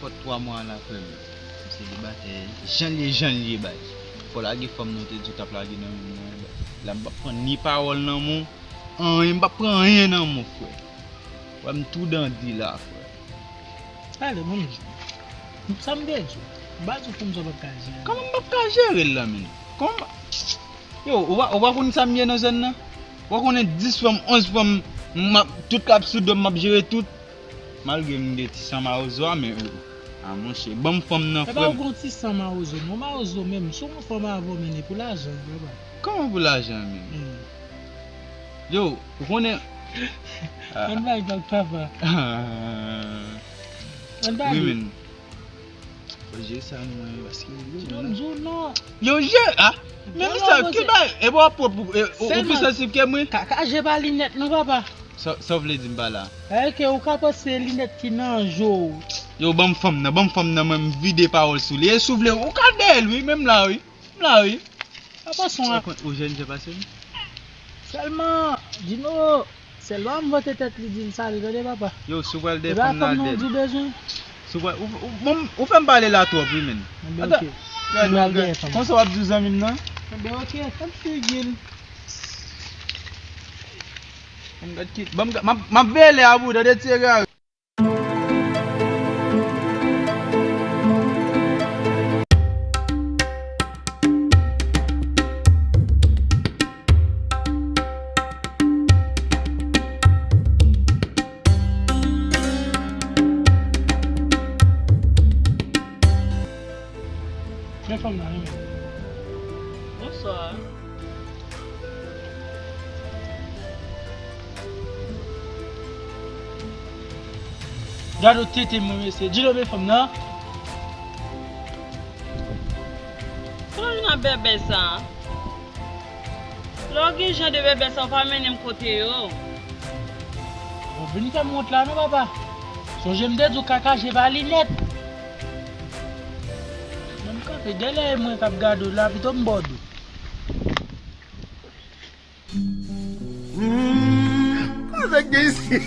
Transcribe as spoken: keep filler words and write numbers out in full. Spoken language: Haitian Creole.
Fòt twa mwa la, frè m. M selibatè, jan l ye, jan l ye, baz. Fò lage fanm nan, te di w t ap lage nan men mwen. La, m p ap pran ni pawòl nan men w, anyen, m p ap pran anyen nan men w, frè. Frè m, tou dandi la, frè. Ale, bon, sa m te di w. M pa di w konn sa w p ap ka jere. Kòman m p ap ka jere l la, menm? Kòman? Yo, ou pa, ou pa konn sa m ye nan zòn nan? Ou pa konnen dis fanm, onz fanm, m ap, tout k ap sou do m, m ap jere tout? Malgre m gen ti san mawozo a, men, a, monchè, ban m fanm nan, frè m. Epa, ou gon ti san mawozo, non, mawozo menm. Si w gon fanm avè w, men e pou lajan, papa. Kòman pou lajan, menm? Hmm. Yo, ou konnen. Ann bay vag, papa. Ann pale. Wi, men. Fò jere sa mwen, paske yo, non. Yo, jere, a. Men misye, ki bay, e bon, pwòp, ou, ou, ou pi sansib ke mwen. Kakaje pa linèt, non, papa. Sa, sa w vle di m pa la? Èske ou ka panse linèt ki nan je w? Yo, ban m fanm nan, ban m fanm nan, mwen, m vide pawòl sou li. E si w vle, ou ka dèyè l, wi, men m la, wi. M la, wi. Papa, son a. Ou jèn jan pase m? Sèlman, Dino, sèlman m vote tèt li di l sale, tande, papa. Yo, si w pral dèyè fanm nan, al dèyè l. Ou bezwen. Si w pral, ou, ou, bon, ou fè m pale la twòp, wi, men. Enben, oke. Gade, gade. Konsa w ap di w zanmi m nan? Enben, oke. Gad figi l. Gad ki, ban m, m ap, m ap veye lè a pou w, tande, ti egare. Men fanm nan, wi. Bonswa. Gade w tete mwen, mesye. Di non, men fanm nan. Sa w nan bèbè sa? Lè w gen jan de bèbè sa, w pa mennen m kote yo. Bon, vin fè m wont la non, papa. Sonje m te di w kakaje pa linèt. Men m kanpe dèyè mwen k ap gade w la, pito m bòde w. Sa k gen isit?